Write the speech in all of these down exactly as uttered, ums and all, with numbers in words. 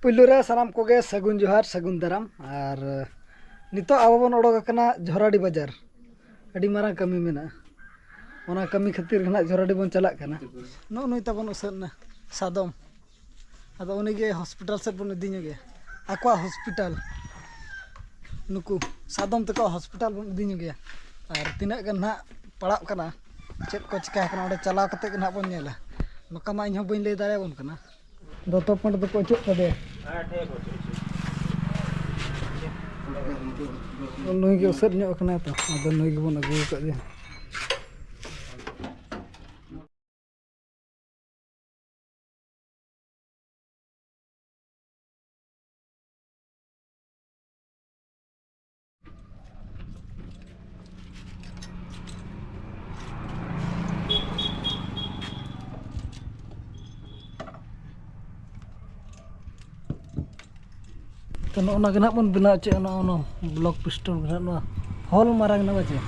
ᱯᱩᱭᱞᱩ ᱨᱮ ᱥᱟᱱᱟᱢ ᱠᱚᱜᱮ ᱥᱟᱹᱜᱩᱱ ᱡᱚᱦᱟᱨ, ᱥᱟᱹᱜᱩᱱ ᱫᱟᱨᱟᱢ᱾ ᱟᱨ ᱱᱤᱛᱚᱜ ᱟᱵᱚ ᱵᱚᱱ ᱚᱰᱚᱠ ᱟᱠᱟᱱᱟ ᱡᱷᱚᱨᱟᱰᱤ ᱵᱟᱡᱟᱨ᱾ ᱟᱹᱰᱤ ᱢᱟᱨᱟᱝ ᱠᱟᱹᱢᱤ ᱢᱮᱱᱟᱜᱼᱟ, ᱚᱱᱟ ᱠᱟᱹᱢᱤ ᱠᱷᱟᱹᱛᱤᱨ ᱜᱮ ᱱᱟᱦᱟᱜ ᱡᱷᱚᱨᱟᱰᱤ ᱵᱚᱱ ᱪᱟᱞᱟᱜ ᱠᱟᱱᱟ᱾ ᱱᱚᱜᱼᱚ ᱱᱩᱭ ᱛᱟᱵᱚᱱ ᱩᱥᱟᱹᱫ ᱮᱱᱟ ᱥᱟᱫᱚᱢ, ᱟᱫᱚ ᱩᱱᱤᱜᱮ ᱦᱚᱥᱯᱤᱴᱟᱞ ᱥᱮᱫ ᱵᱚᱱ ᱤᱫᱤ ᱧᱚᱜᱮᱭᱟ, ᱟᱠᱚᱣᱟᱜ ᱦᱚᱥᱯᱤᱴᱟᱞ᱾ ᱱᱩᱠᱩ ᱥᱟᱫᱚᱢ ᱛᱮᱠᱚ ᱦᱚᱥᱯᱤᱴᱟᱞ ᱵᱚᱱ ᱤᱫᱤ ᱧᱚᱜᱮᱭᱟ᱾ ᱟᱨ ᱛᱤᱱᱟᱹᱜ ᱜᱟᱱ ᱱᱟᱦᱟᱜ ᱯᱟᱲᱟᱜ ᱠᱟᱱᱟ, ᱪᱮᱫ ᱠᱚ ᱪᱤᱠᱟ ᱟᱠᱟᱱᱟ, ᱚᱸᱰᱮ ᱪᱟᱞᱟᱣ ᱠᱟᱛᱮ ᱜᱮ ᱱᱟᱦᱟᱜ ᱵᱚᱱ ᱧᱮᱞᱟ᱾ ᱱᱚᱝᱠᱟ ᱢᱟ ᱤᱧ ᱦᱚᱸ ᱵᱟᱹᱧ ᱞᱟᱹᱭ ᱫᱟᱲᱮᱭᱟᱵᱚᱱ ᱠᱟᱱᱟ᱾ ᱫᱚᱛᱚ ᱯᱮᱱᱴ ᱫᱚᱠᱚ ᱚᱪᱚᱜ ᱠᱟᱫᱮᱭᱟ᱾ ᱱᱩᱭ ᱜᱮ ᱩᱥᱟᱹᱫ ᱧᱚᱜ ᱠᱟᱱᱟᱭ ᱛᱚ, ᱟᱫᱚ ᱱᱩᱭ ᱜᱮᱵᱚᱱ ᱟᱹᱜᱩ ᱟᱠᱟᱫᱮᱭᱟ᱾ ᱛᱚ, ᱱᱚᱜᱼᱚ ᱱᱚᱣᱟ ᱜᱮ ᱱᱟᱦᱟᱜ ᱵᱚᱱ ᱵᱮᱱᱟᱣ ᱦᱚᱪᱚᱭᱟ, ᱱᱚᱜᱼᱚ ᱱᱚᱣᱟ ᱵᱞᱚᱠ ᱯᱤᱥᱴᱚᱱ ᱜᱮ ᱱᱟᱦᱟᱜ, ᱱᱚᱣᱟ ᱦᱚᱞ ᱢᱟᱨᱟᱝ ᱮᱱᱟ ᱵᱟᱪᱮ?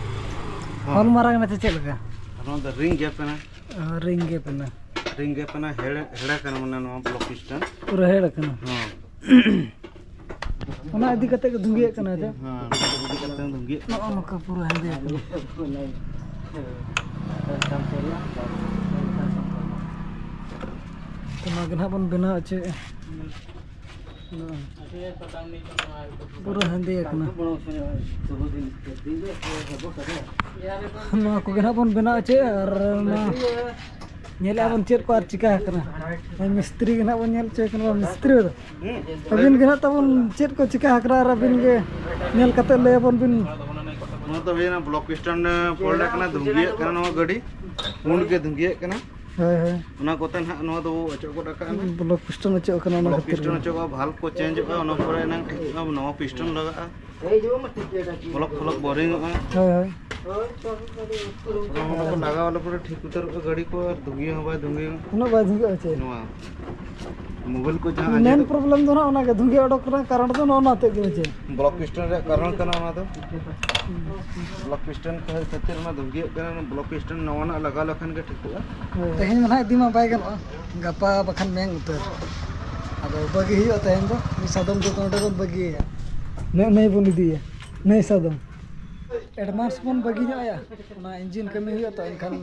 ᱦᱚᱸ᱾ ᱦᱚᱞ ᱢᱟᱨᱟᱝ ᱮᱱᱟ ᱪᱮ ᱪᱮᱫ ᱞᱮᱠᱟ? ᱱᱚᱣᱟ ᱫᱚ ᱨᱤᱝ ᱜᱮᱯ ᱮᱱᱟ᱾ ᱨᱤᱝ ᱜᱮᱯ ᱮᱱᱟ᱾ ᱨᱤᱝ ᱜᱮᱯ ᱮᱱᱟ, ᱦᱮᱲ, ᱦᱮᱲ ᱟᱠᱟᱱᱟ, ᱢᱟᱱᱮ ᱱᱚᱣᱟ ᱵᱞᱚᱠ ᱯᱤᱥᱴᱚᱱ᱾ ᱯᱩᱨᱟᱹ ᱦᱮᱲ ᱟᱠᱟᱱᱟ᱾ ᱦᱚᱸ᱾ ᱚᱱᱟ ᱤᱫᱤ ᱠᱟᱛᱮ ᱜᱮ ᱫᱷᱩᱝᱜᱤᱭᱟᱹᱜ ᱠᱟᱱᱟ ᱪᱮ? ᱦᱮᱸ, ᱚᱱᱟ ᱤᱫᱤ ᱠᱟᱛᱮ ᱫᱷᱩᱝᱜᱤᱭᱟᱹᱜ ᱠᱟᱱᱟ᱾ ᱱᱚᱜᱼᱚ ᱱᱚᱝᱠᱟ ᱯᱩᱨᱟᱹ ᱦᱮᱸᱫᱮ ᱟᱠᱟᱱᱟ᱾ ᱛᱚ, ᱱᱚᱣᱟ ᱜᱮ ᱱᱟᱦᱟᱜ ᱵᱚᱱ ᱵᱮᱱᱟᱣ ᱦᱚᱪᱚᱭᱮᱫᱼᱟ᱾ ᱯᱩᱨᱟᱹ ᱦᱮᱸᱫᱮ ᱟᱠᱟᱱᱟ᱾ ᱱᱚᱣᱟ ᱠᱚᱜᱮ ᱱᱟᱦᱟᱜ ᱵᱚᱱ ᱵᱮᱱᱟᱣ ᱦᱚᱪᱚᱭᱟ ᱟᱨ ᱱᱚᱣᱟ ᱧᱮᱞᱮᱫᱼᱟ ᱵᱚᱱ ᱪᱮᱫ ᱠᱚ ᱟᱨ ᱪᱤᱠᱟ ᱟᱠᱟᱱᱟ᱾ ᱢᱤᱥᱛᱨᱤ ᱜᱮ ᱱᱟᱦᱟᱜ ᱵᱚᱱ ᱧᱮᱞ ᱦᱚᱪᱚᱭᱮ ᱠᱟᱱᱟ, ᱢᱤᱥᱛᱨᱤ ᱫᱚ ᱟᱹᱵᱤᱱ ᱜᱮ ᱱᱟᱦᱟᱜ ᱛᱟᱵᱚᱱ ᱪᱮᱫ ᱠᱚ ᱪᱤᱠᱟ ᱟᱠᱟᱱᱟ ᱟᱨ ᱟᱹᱵᱤᱱ ᱜᱮ ᱧᱮᱞ ᱠᱟᱛᱮ ᱞᱟᱹᱭ ᱟᱵᱚᱱ ᱵᱤᱱ᱾ ᱱᱚᱣᱟ ᱫᱚ ᱦᱩᱭᱱᱟ ᱵᱞᱚᱠ ᱯᱤᱥᱴᱚᱱ ᱯᱷᱚᱞᱴ ᱟᱠᱟᱱᱟ, ᱫᱷᱩᱝᱜᱤᱭᱟᱹᱜ ᱠᱟᱱᱟ ᱱᱚᱣᱟ ᱜᱟᱹᱰᱤ, ᱯᱩᱸᱰ ᱜᱮ ᱫᱷᱩᱝᱜᱤᱭᱟᱹᱜ ᱠᱟᱱᱟ᱾ ᱦᱳᱭ, ᱦᱳᱭ᱾ ᱚᱱᱟ ᱠᱚᱛᱮ ᱱᱟᱦᱟᱜ ᱱᱚᱣᱟ ᱫᱚ ᱚᱪᱚᱜ ᱜᱚᱫ ᱟᱠᱟᱜᱼᱟ ᱱᱟᱦᱟᱜ᱾ ᱵᱞᱚᱠ ᱯᱤᱥᱴᱚᱱ ᱚᱪᱚᱜ ᱠᱟᱱᱟ, ᱚᱱᱟ ᱵᱞᱚᱠ ᱠᱷᱟᱹᱛᱤᱨ ᱯᱤᱥᱴᱚᱱ ᱜᱮ᱾ ᱚᱪᱚᱜᱼᱟ, ᱵᱷᱟᱞᱵ ᱠᱚ ᱪᱮᱧᱡᱚᱜᱼᱟ, ᱚᱱᱟ ᱯᱚᱨᱮ ᱮᱱᱟᱝ ᱴᱷᱤᱠᱚᱜᱼᱟ, ᱱᱟᱣᱟ ᱯᱤᱥᱴᱚᱱ ᱞᱟᱜᱟᱜᱼᱟ, ᱵᱞᱚᱠ ᱯᱷᱚᱞᱚᱠ ᱵᱳᱨᱤᱝᱚᱜᱼᱟ᱾ ᱦᱳᱭ, ᱦᱳᱭ᱾ ᱚᱱᱟ ᱠᱚ ᱞᱟᱜᱟᱣ ᱞᱮ ᱯᱚᱨᱮ ᱴᱷᱤᱠ ᱩᱛᱟᱹᱨᱚᱜᱼᱟ ᱜᱟᱹᱰᱤ ᱠᱚ, ᱟᱨ ᱫᱷᱩᱝᱜᱤ ᱦᱚᱸ ᱵᱟᱭ ᱫᱷᱩᱝᱜᱤ᱾ ᱩᱱᱟᱹᱜ ᱵᱟᱭ ᱫᱷᱩᱝᱜᱤᱜᱼᱟ ᱪᱮ? ᱱᱚᱣᱟ ᱢᱳᱵᱟᱭᱤᱞ ᱠᱚ ᱡᱟᱦᱟᱸ ᱢᱮᱱ ᱟᱸᱡᱮᱫᱚᱜ ᱯᱨᱚᱵᱞᱮᱢ ᱫᱚ ᱱᱟᱦᱟᱜ ᱚᱱᱟ ᱜᱮ, ᱫᱷᱩᱝᱜᱤ ᱚᱰᱚᱠ ᱨᱮᱱᱟᱜ ᱠᱟᱨᱚᱱ ᱫᱚ ᱱᱚᱜᱼᱚ ᱱᱚᱣᱟ ᱛᱮᱫ ᱜᱮ ᱪᱮ? ᱵᱞᱚᱠ ᱯᱤᱥᱴᱚᱱ ᱨᱮᱭᱟᱜ ᱠᱟᱨᱚᱱ ᱠᱟᱱᱟ ᱚᱱᱟ ᱫᱚ᱾ ᱵᱞᱚᱠ ᱯᱤᱥᱴᱚᱱ ᱠᱷᱟᱹᱛᱤᱨ ᱚᱱᱟ ᱫᱷᱩᱝᱜᱤᱭᱟᱹᱜ ᱠᱟᱱᱟ᱾ ᱵᱞᱚᱠ ᱯᱤᱥᱴᱚᱱ ᱱᱟᱣᱟᱱᱟᱜ ᱞᱟᱜᱟᱣ ᱞᱮᱠᱷᱟᱱ ᱜᱮ ᱴᱷᱤᱠᱚᱜᱼᱟ᱾ ᱦᱳᱭ᱾ ᱛᱮᱦᱮᱧ ᱢᱟ ᱱᱟᱦᱟᱜ ᱤᱫᱤ ᱢᱟ ᱵᱟᱭ ᱜᱟᱱᱚᱜᱼᱟ, ᱜᱟᱯᱟ ᱵᱟᱠᱷᱟᱱ ᱢᱮᱭᱟᱝ ᱩᱛᱟᱹᱨ᱾ ᱟᱫᱚ ᱵᱟᱹᱜᱤ ᱦᱩᱭᱩᱜᱼᱟ ᱛᱮᱦᱮᱧ ᱫᱚ, ᱢᱤᱫ ᱥᱟᱫᱚᱢ ᱡᱚᱛᱚ ᱱᱚᱰᱮ ᱵᱚᱱ ᱵᱟᱹᱜᱤᱭᱟ᱾ ᱱᱟᱹᱭ, ᱱᱟᱹᱭ ᱵᱚᱱ ᱤᱫᱤᱭᱟ, ᱱᱟᱹᱭ ᱥᱟᱫᱚᱢ᱾ ᱮᱰᱵᱷᱟᱱᱥ ᱵᱚᱱ ᱵᱟᱹᱜᱤ ᱧᱚᱜ ᱟᱭᱟ, ᱚᱱᱟ ᱤᱧᱡᱤᱱ ᱠᱟᱹᱢᱤ ᱦᱩᱭᱩᱜᱼᱟ ᱛᱚ, ᱮᱱᱠᱷᱟᱱ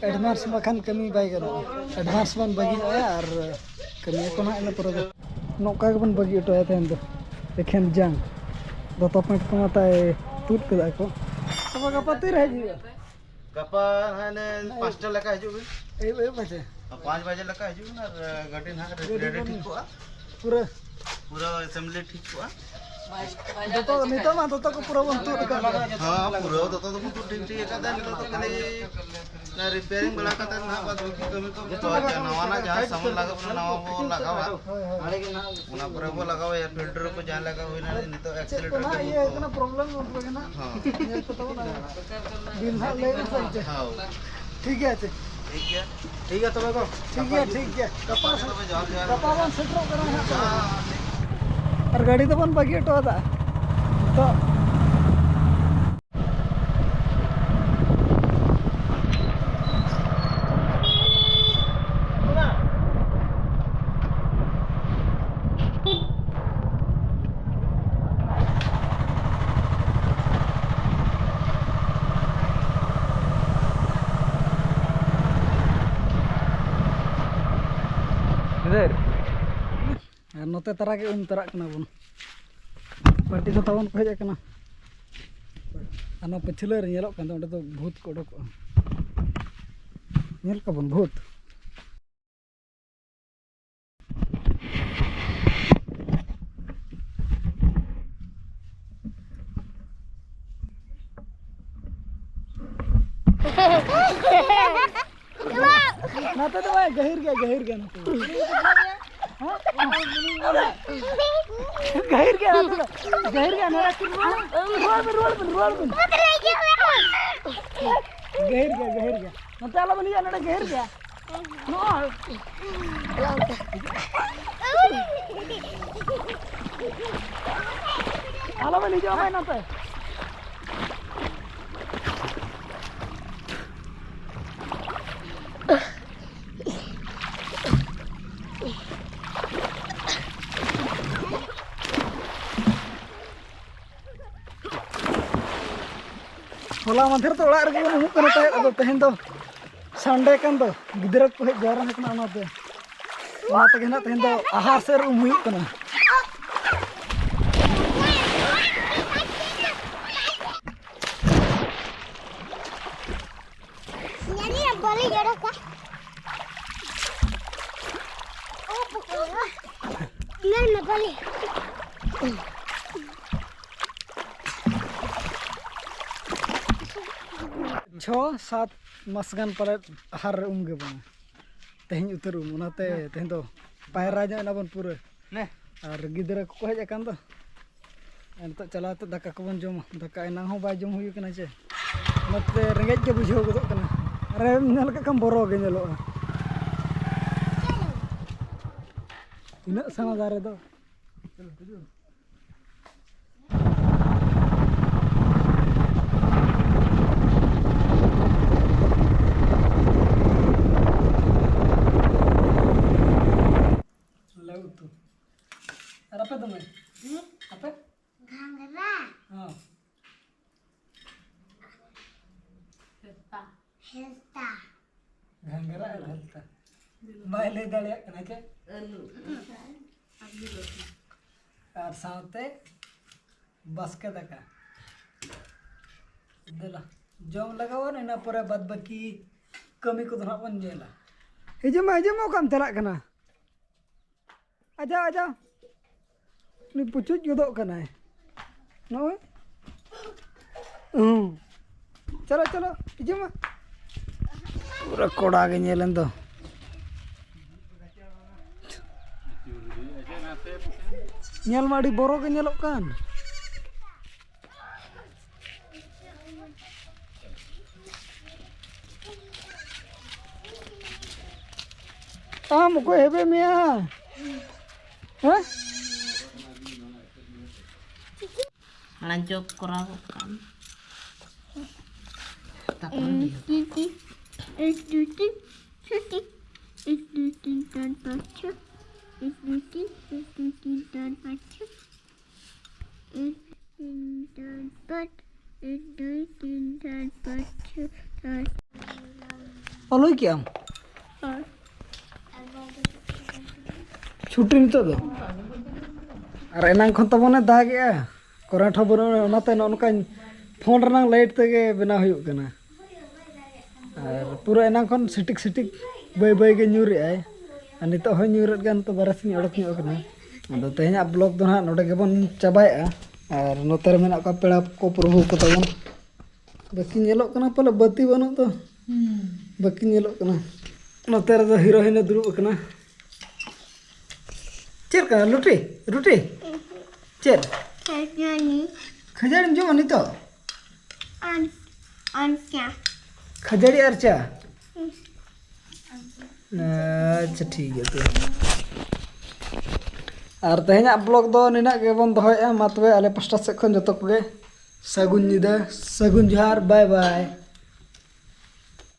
ᱮᱰᱵᱷᱟᱱᱥ ᱵᱟᱠᱷᱟᱱ ᱠᱟᱹᱢᱤ ᱵᱟᱭ ᱜᱟᱱᱚᱜᱼᱟ᱾ ᱮᱰᱵᱷᱟᱱᱥ ᱵᱚᱱ ᱵᱟᱹᱜᱤ ᱧᱚᱜ ᱟᱭᱟ ᱟᱨ ᱠᱟᱹᱢᱤᱭᱟᱠᱚ ᱱᱟᱦᱟᱜ ᱤᱱᱟᱹ ᱯᱚᱨᱮ ᱫᱚ᱾ ᱱᱚᱝᱠᱟ ᱜᱮᱵᱚᱱ ᱵᱟᱹᱜᱤ ᱦᱚᱴᱚ ᱟᱭᱟ ᱛᱮᱦᱮᱧ ᱫᱚ, ᱮᱠᱷᱮᱱ ᱡᱟᱝ᱾ ᱫᱚᱛᱚ ᱯᱮᱱᱴ ᱠᱚᱢᱟ ᱛᱟᱭ ᱛᱩᱫ ᱠᱟᱫᱟ ᱠᱚ᱾ ᱛᱚᱵᱮ ᱜᱟᱯᱟ ᱛᱤᱨᱮ ᱦᱮᱡ ᱦᱩᱭᱩᱜᱼᱟ? ᱜᱟᱯᱟ ᱦᱟᱸᱜ ᱤᱱᱟᱹ ᱯᱟᱸᱪᱴᱟ ᱞᱮᱠᱟ ᱦᱤᱡᱩᱜ ᱵᱤᱱ᱾ ᱟᱹᱭᱩᱵ, ᱟᱹᱭᱩᱵ ᱯᱟᱪᱮ? ᱯᱟᱸᱪ ᱵᱟᱡᱮ ᱞᱮᱠᱟ ᱦᱤᱡᱩᱜ ᱵᱤᱱ ᱟᱨ, ᱮ, ᱜᱟᱹᱰᱤ ᱱᱟᱦᱟᱜ ᱨᱮᱰᱤ ᱴᱷᱤᱠ ᱠᱚᱜᱼᱟ᱾ ᱯᱩᱨᱟᱹ ᱯᱩᱨᱟᱹ ᱮᱥᱮᱢᱵᱞᱤ ᱴᱷᱤᱠ ᱠᱚᱜᱼᱟ᱾ ᱡᱚᱛᱚ ᱱᱤᱛᱚᱜ ᱢᱟ ᱫᱚᱛᱚ ᱠᱚ ᱯᱩᱨᱟᱹ ᱵᱚᱱ ᱛᱩᱫ ᱟᱠᱟᱫ᱾ ᱦᱮᱸ, ᱯᱩᱨᱟᱹ ᱫᱚᱛᱚ ᱫᱚᱵᱚᱱ ᱛᱩᱫ ᱴᱷᱤᱠ ᱴᱷᱤᱠ ᱟᱠᱟᱫᱟ᱾ ᱱᱤᱛᱚᱜ ᱫᱚ ᱠᱷᱟᱹᱞᱤ ᱚᱱᱟ ᱨᱤᱯᱮᱭᱟᱨᱤᱝ ᱵᱟᱲᱟ ᱠᱟᱛᱮ ᱱᱟᱦᱟᱜ ᱵᱟᱫ ᱵᱟᱹᱠᱤ ᱠᱟᱹᱢᱤ ᱠᱚ ᱡᱚᱛᱚ ᱱᱟᱣᱟᱱᱟᱜ ᱡᱟᱦᱟᱸ ᱥᱟᱢᱟᱱ ᱞᱟᱜᱟᱜ ᱠᱟᱱᱟ, ᱱᱟᱣᱟ ᱵᱚᱱ ᱞᱟᱜᱟᱣᱟ᱾ ᱦᱳᱭ, ᱦᱳᱭ᱾ ᱚᱱᱟ ᱯᱚᱨᱮ ᱵᱚ ᱞᱟᱜᱟᱣᱟ, ᱯᱷᱤᱞᱴᱟᱨ ᱠᱚ ᱡᱟᱦᱟᱸ ᱞᱟᱜᱟᱣ ᱦᱩᱭᱱᱟ, ᱱᱤᱛᱚᱜ ᱪᱮᱫ ᱠᱚ ᱮᱠᱥᱤᱞᱮᱴᱟᱨ ᱱᱟᱦᱟᱜ ᱠᱚ ᱤᱭᱟᱹ ᱠᱟᱱᱟ, ᱯᱨᱚᱵᱞᱮᱢ ᱩᱱᱠᱩ ᱜᱮ ᱱᱟᱦᱟᱜ ᱦᱮᱸ᱾ ᱧᱮᱞ ᱠᱚ ᱛᱟᱵᱚᱱᱟ᱾ ᱵᱤᱞ ᱱᱟᱦᱟᱜ ᱞᱟᱹᱭ ᱢᱮᱥᱮ ᱪᱮᱫ? ᱦᱮᱸ᱾ ᱴᱷᱤᱠ ᱜᱮᱭᱟ, ᱪᱮ? ᱴᱷᱤᱠ ᱜᱮᱭᱟ᱾ ᱴᱷᱤᱠ ᱜᱮᱭᱟ, ᱛᱚᱵᱮ ᱜᱚ᱾ ᱴᱷᱤᱠ ᱜᱮᱭᱟ, ᱴᱷᱤᱠ ᱜᱮᱭᱟ᱾ ᱜᱟᱯᱟ ᱥᱮ-, ᱛᱚᱵᱮ ᱡᱚᱦᱟᱨ, ᱡᱚᱦᱟᱨ᱾ ᱜᱟᱯᱟ ᱵᱚᱱ ᱥᱮᱴᱮᱨᱚᱜ ᱠᱟᱱᱟ ᱱᱟᱦᱟᱜ ᱛᱚᱵᱮ᱾ ᱦᱮᱸ, ᱴᱷᱤᱠ᱾ ᱟᱨ ᱜᱟᱹᱰᱤ ᱫᱚᱵᱚᱱ ᱵᱟᱹᱜᱤ ᱦᱚᱴᱚ ᱠᱟᱫᱟ ᱱᱤᱛᱚᱜ᱾ ᱟᱨ ᱱᱚᱛᱮ ᱛᱟᱨᱟ ᱜᱮ ᱩᱢ ᱛᱟᱨᱟᱜ ᱠᱟᱱᱟ ᱵᱚᱱ᱾ ᱯᱟᱨᱴᱤ ᱠᱚ ᱛᱟᱵᱚᱱ ᱠᱚ ᱦᱮᱡ ᱟᱠᱟᱱᱟ᱾ ᱟᱨ ᱱᱚᱣᱟ ᱯᱟᱹᱪᱷᱞᱟᱹ ᱨᱮ ᱧᱮᱞᱚᱜ ᱠᱟᱱ ᱫᱚ, ᱚᱸᱰᱮ ᱫᱚ ᱵᱷᱩᱛ ᱠᱚ ᱚᱰᱚᱠᱚᱜᱼᱟ᱾ ᱧᱮᱞ ᱠᱚᱣᱟ ᱵᱚᱱ ᱵᱷᱩᱛ᱾ ᱱᱚᱛᱮ ᱫᱚ ᱵᱟᱭ ᱜᱟᱹᱦᱤᱨ ᱜᱮᱭᱟ, ᱜᱟᱹᱦᱤᱨ ᱜᱮᱭᱟ ᱱᱚᱛᱮ ᱫᱚ᱾ ᱜᱟᱹᱦᱤᱨ ᱜᱮᱭᱟ ᱱᱚᱛᱮ ᱫᱚ᱾ ᱜᱟᱹᱦᱤᱨ ᱜᱮᱭᱟ ᱱᱚᱛᱮ ᱫᱚ᱾ ᱨᱩᱣᱟᱹᱲ ᱵᱤᱱ, ᱨᱩᱣᱟᱹᱲ ᱵᱤᱱ, ᱨᱩᱣᱟᱹᱲ ᱵᱤᱱ᱾ ᱜᱟᱹᱦᱤᱨ ᱜᱮᱭᱟ, ᱜᱟᱹᱦᱤᱨ ᱜᱮᱭᱟ᱾ ᱱᱚᱛᱮ ᱟᱞᱚ ᱵᱤᱱ ᱦᱤᱡᱩᱜᱼᱟ, ᱱᱚᱰᱮ ᱜᱟᱹᱦᱤᱨ ᱜᱮᱭᱟ᱾ ᱱᱚᱜᱼᱚᱭ᱾ ᱟᱞᱚ ᱵᱤᱱ ᱦᱤᱡᱩᱜᱼᱟ ᱢᱟᱹᱭ ᱱᱚᱛᱮ᱾ ᱦᱚᱞᱟ ᱢᱟᱫᱷᱮᱨ ᱫᱚ ᱚᱲᱟᱜ ᱨᱮᱜᱮ ᱵᱚᱱ ᱩᱢᱩᱜ ᱠᱟᱱᱟ ᱛᱟᱦᱮᱸᱫ, ᱟᱫᱚ ᱛᱮᱦᱮᱧ ᱫᱚ ᱥᱟᱱᱰᱮ ᱠᱟᱱ ᱫᱚ, ᱜᱤᱫᱽᱨᱟᱹ ᱠᱚ ᱦᱮᱡ ᱡᱟᱣᱨᱟ ᱟᱠᱟᱱᱟ, ᱚᱱᱟᱛᱮ ᱚᱱᱟ ᱛᱮᱜᱮ ᱱᱟᱜ ᱛᱮᱦᱮᱧ ᱫᱚ ᱟᱦᱟᱨ ᱥᱮᱫ ᱨᱮ ᱩᱢ ᱦᱩᱭᱩᱜ ᱠᱟᱱᱟ᱾ ᱧᱮᱞ ᱢᱮ, ᱵᱟᱹᱞᱤ ᱡᱚᱨᱚᱜ ᱠᱟᱱ᱾ ᱚ, ᱯᱩᱠᱷᱨᱤ᱾ ᱧᱮᱞ ᱢᱮ, ᱵᱟᱹᱞᱤ᱾ ᱪᱷᱚ ᱥᱟᱛ ᱢᱟᱥ ᱜᱟᱱ ᱯᱟᱞᱮᱫ ᱟᱦᱟᱨ ᱨᱮ ᱩᱢ ᱜᱮ ᱵᱟᱝ, ᱛᱮᱦᱮᱧ ᱩᱛᱟᱹᱨ ᱩᱢ, ᱚᱱᱟᱛᱮ ᱛᱮᱦᱮᱧ ᱫᱚ ᱯᱟᱭᱨᱟ ᱧᱚᱜ ᱮᱱᱟ ᱵᱚᱱ ᱯᱩᱨᱟᱹ᱾ ᱱᱮ᱾ ᱟᱨ ᱜᱤᱫᱽᱨᱟᱹ ᱠᱚᱠᱚ ᱦᱮᱡ ᱟᱠᱟᱱ ᱫᱚ, ᱟᱨ ᱱᱤᱛᱚᱜ ᱪᱟᱞᱟᱣ ᱠᱟᱛᱮ ᱫᱟᱠᱟ ᱠᱚᱵᱚᱱ ᱡᱚᱢᱟ᱾ ᱫᱟᱠᱟ ᱮᱱᱟᱝ ᱦᱚᱸ ᱵᱟᱭ ᱡᱚᱢ ᱦᱩᱭ ᱠᱟᱱᱟ ᱪᱮ, ᱚᱱᱟᱛᱮ ᱨᱮᱸᱜᱮᱡ ᱜᱮ ᱵᱩᱡᱷᱟᱹᱣ ᱜᱚᱫᱚᱜ ᱠᱟᱱᱟ᱾ ᱟᱨᱮᱢ ᱧᱮᱞ ᱠᱟᱜ ᱠᱷᱟᱱ ᱵᱚᱨᱚ ᱜᱮ ᱧᱮᱞᱚᱜᱼᱟ᱾ ᱛᱤᱱᱟᱹᱜ ᱥᱮᱬᱟ ᱫᱟᱨᱮ ᱫᱚ᱾ ᱞᱮ ᱩᱛᱩ᱾ ᱟᱨ ᱟᱯᱮ ᱫᱚ ᱢᱟᱹᱭ? ᱦᱩᱸ? ᱟᱯᱮ? ᱜᱷᱟᱸᱜᱽᱨᱟ᱾ ᱦᱚᱸ᱾ ᱦᱮᱞᱛᱟ᱾ ᱦᱮᱞᱛᱟ᱾ ᱜᱷᱟᱸᱜᱽᱨᱟ ᱟᱨ ᱦᱮᱞᱛᱟ᱾ ᱵᱟᱭ ᱞᱟᱹᱭ ᱫᱟᱲᱮᱭᱟᱜ ᱠᱟᱱᱟ ᱪᱮ? ᱟᱹᱞᱩ᱾ ᱟᱨ ᱥᱟᱶᱛᱮ ᱵᱟᱥᱠᱮ ᱫᱟᱠᱟ᱾ ᱫᱮᱞᱟ, ᱡᱚᱢ ᱞᱟᱜᱟᱣ ᱵᱚᱱ, ᱤᱱᱟᱹ ᱯᱚᱨᱮ ᱵᱟᱫ ᱵᱟᱹᱠᱤ ᱠᱟᱹᱢᱤ ᱠᱚᱫᱚ ᱱᱟᱦᱟᱜ ᱵᱚᱱ ᱧᱮᱞᱟ᱾ ᱦᱤᱡᱩᱜ ᱢᱮ, ᱦᱤᱡᱩᱜ ᱢᱮ, ᱚᱠᱟᱢ ᱪᱟᱞᱟᱜ ᱠᱟᱱᱟ? ᱟᱡᱟ, ᱟᱡᱟ᱾ ᱩᱱᱤ ᱯᱩᱪᱩᱡ ᱜᱚᱫᱚᱜ ᱠᱟᱱᱟᱭ᱾ ᱱᱚᱜᱼᱚᱭ᱾ ᱦᱩᱸ᱾ ᱪᱚᱞᱚ, ᱪᱚᱞᱚ, ᱦᱤᱡᱩᱜ ᱢᱮ᱾ ᱯᱩᱨᱟᱹ ᱠᱚᱲᱟ ᱜᱮ ᱧᱮᱞᱮᱱ ᱫᱚ᱾ ᱧᱮᱞ ᱢᱟ ᱟᱹᱰᱤ ᱵᱚᱨᱚ ᱜᱮ ᱧᱮᱞᱚᱜ ᱠᱟᱱ᱾ ᱟᱢ ᱚᱠᱚᱭ ᱦᱮᱵᱮ ᱢᱮᱭᱟ? ᱦᱮᱸ? ᱚᱱᱟ ᱡᱚᱜ ᱠᱚᱨᱟᱣ ᱠᱟᱜ ᱢᱮ᱾ ᱛᱟᱯᱚᱨᱮ ᱞᱟᱹᱭ ᱟᱢ᱾ ᱚᱞᱚᱭ ᱠᱮᱜ ᱟᱢ? ᱪᱷᱩᱴᱤ ᱱᱤᱛᱚᱜ ᱫᱚ? ᱟᱨ ᱮᱱᱟᱝ ᱠᱷᱚᱱ ᱛᱟᱵᱚᱱᱮ ᱫᱟᱜᱮᱜᱼᱟ, ᱠᱚᱨᱮᱱᱴ ᱦᱚᱸ ᱵᱟᱹᱱᱩᱜᱼᱟ, ᱚᱱᱟᱛᱮ ᱱᱚᱜᱼᱚ ᱱᱚᱝᱠᱟ ᱯᱷᱳᱱ ᱨᱮᱱᱟᱝ ᱞᱟᱭᱤᱴ ᱛᱮᱜᱮ ᱵᱮᱱᱟᱣ ᱦᱩᱭᱩᱜ ᱠᱟᱱᱟ᱾ ᱟᱨ ᱯᱩᱨᱟᱹ ᱮᱱᱟᱝ ᱠᱷᱚᱱ ᱥᱤᱴᱤᱠ ᱥᱤᱴᱤᱠ ᱵᱟᱹᱭ ᱵᱟᱹᱭ ᱜᱮ ᱧᱩᱨᱮᱜᱼᱟᱭ᱾ ᱟᱨ ᱱᱤᱛᱚᱜ ᱦᱚᱸᱭ ᱧᱩᱨᱮᱫ ᱜᱮᱭᱟ, ᱱᱤᱛᱚᱜ ᱵᱟᱨᱦᱮ ᱥᱮᱫ ᱤᱧ ᱚᱰᱚᱠ ᱧᱚᱜ ᱟᱠᱟᱱᱟ᱾ ᱟᱫᱚ ᱛᱮᱦᱮᱧᱟᱜ ᱵᱞᱚᱜ ᱫᱚ ᱱᱟᱦᱟᱜ ᱱᱚᱰᱮ ᱜᱮᱵᱚᱱ ᱪᱟᱵᱟᱭᱮᱜᱼᱟ᱾ ᱟᱨ ᱱᱚᱛᱮ ᱨᱮ ᱢᱮᱱᱟᱜ ᱠᱚᱣᱟ ᱯᱮᱲᱟ ᱠᱚ ᱯᱨᱚᱵᱷᱩ ᱠᱚ ᱛᱟᱵᱚᱱ᱾ ᱵᱟᱹᱠᱤᱱ ᱧᱮᱞᱚᱜ ᱠᱟᱱᱟ ᱯᱟᱞᱮ, ᱵᱟᱹᱛᱤ ᱵᱟᱹᱱᱩᱜ ᱫᱚ᱾ ᱵᱟᱹᱠᱤᱱ ᱧᱮᱞᱚᱜ ᱠᱟᱱᱟ᱾ ᱱᱚᱛᱮ ᱨᱮᱫᱚ ᱦᱤᱨᱳᱭᱤᱱ ᱮ ᱫᱩᱲᱩᱵ ᱟᱠᱟᱱᱟ᱾ ᱪᱮᱫ ᱠᱟᱱᱟ? ᱞᱩᱴᱤ? ᱨᱩᱴᱤ? ᱪᱮᱫ? ᱠᱷᱟᱹᱡᱟᱹᱲᱤ᱾ ᱠᱷᱟᱹᱡᱟᱹᱲᱤᱢ ᱡᱚᱢᱟ ᱱᱤᱛᱚᱜ? ᱟᱨ, ᱟᱨ ᱪᱟ᱾ ᱠᱷᱟᱹᱡᱟᱹᱲᱤ ᱟᱨ ᱪᱟ? ᱟᱪᱪᱷᱟ, ᱴᱷᱤᱠ ᱜᱮᱭᱟ ᱛᱚᱵᱮ᱾ ᱟᱨ ᱛᱮᱦᱮᱧᱟᱜ ᱵᱞᱚᱜ ᱫᱚ ᱱᱤᱱᱟᱹᱜ ᱜᱮᱵᱚᱱ ᱫᱚᱦᱚᱭᱮᱫᱼᱟ᱾ ᱢᱟ ᱛᱚᱵᱮ, ᱟᱞᱮ ᱯᱟᱥᱴᱟ ᱥᱮᱫ ᱠᱷᱚᱱ ᱡᱚᱛᱚ ᱠᱚᱜᱮ ᱥᱟᱹᱜᱩᱱ ᱧᱤᱫᱟᱹ, ᱥᱟᱹᱜᱩᱱ ᱡᱚᱦᱟᱨ, ᱵᱟᱭ ᱵᱟᱭ᱾